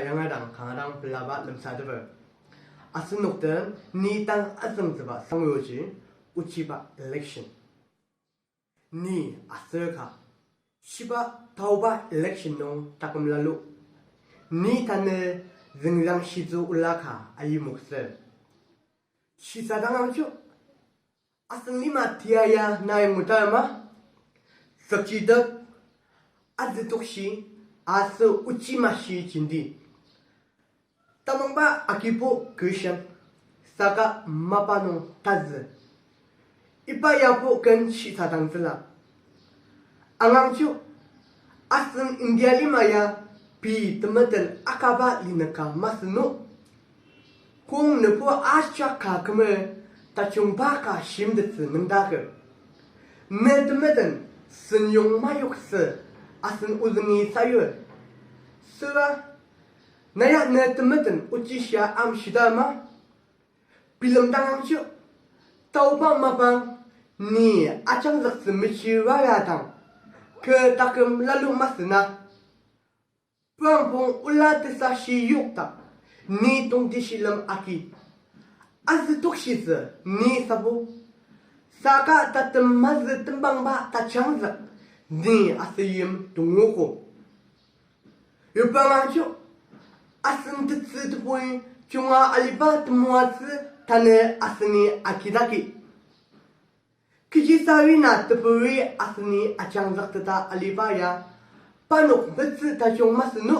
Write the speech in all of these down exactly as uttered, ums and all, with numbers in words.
yanga dang kanga dang pelaba lemsateper. Asenok den ni tang azüngtsüba sanguji ochiba election. Ni aser ka shiba taoba election nung taküm lalu, ni tanü züngzang shitsü ola ka ayimoktsü. Shisadang angju, asen lima tiaya nai ngutarma, tsükchitep, azütokshi, aser ochimashi jenti. Tamangba agibo Christian, saka mapa nung tazü. Iba yabo ken shisadangtsüla. Angangji, asen India lima ya pei temeten akaba linüka masü no. Kong nübo ajak ka kümer tajungba ka shimtettsü nüngdaker. Ne temeten senyong mayoktsü asen ozüngi sayur. Süra, na ya ne temeten ochishia amshidar ma? Bilemdang angji, taoba mapang ni ajangzüktsü mechi rara dang, kü taküm lalu masü na. Prangpong ola tesashi yokdak, ni tongtishilem agi. Azütokshitsü ni sabo. Saka tatem mazü tembangba tajangzük, ni asüyim tongogo. Yubangangji, asen tetsü tebui junga aliba temoatsü tanü aseni agidaki. Kechisa rina teburi aseni ajangzükteta aliba ya, parnok metsü tajung masü no.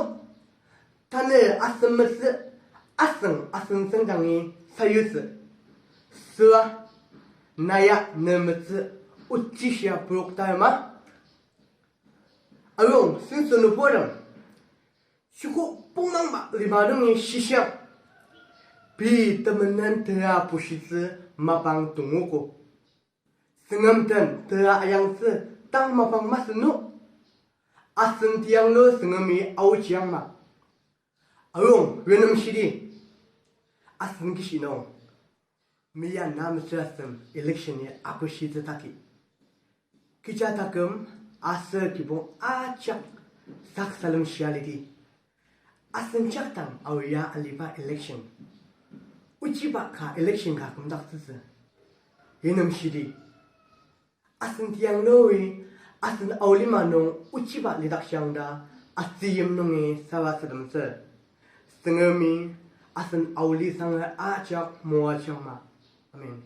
Tanü asen metsü, asüng asen tsüngdangi sayutsü. Süa, na ya ne metsü ochishia puroktar ma? Arung, senso nübortem, shiko pongmangba lima nungi shishiang, pei temenen tera pushitsü mapang tongogo. Tsüngrem den tera ayangtsü tang mapang masü no. Asen tianglu Tsüngremi aochiang ma? Arung, renemshidi, asen kishi nung meya na metsürasem election-i akoshitsü taki, kecha taküm aser kibong ajak sak salem shia lidi. Asen jakdang aoa aliba election, ochiba ka election ka kümdaktsütsü. Renemshidi, asen tiang nungi asen aolima nung ochiba lidakjang ta atsüyim nungi sarasademtsü. Tsüngremi asen aoli sanger ajak moajang ma. Amen.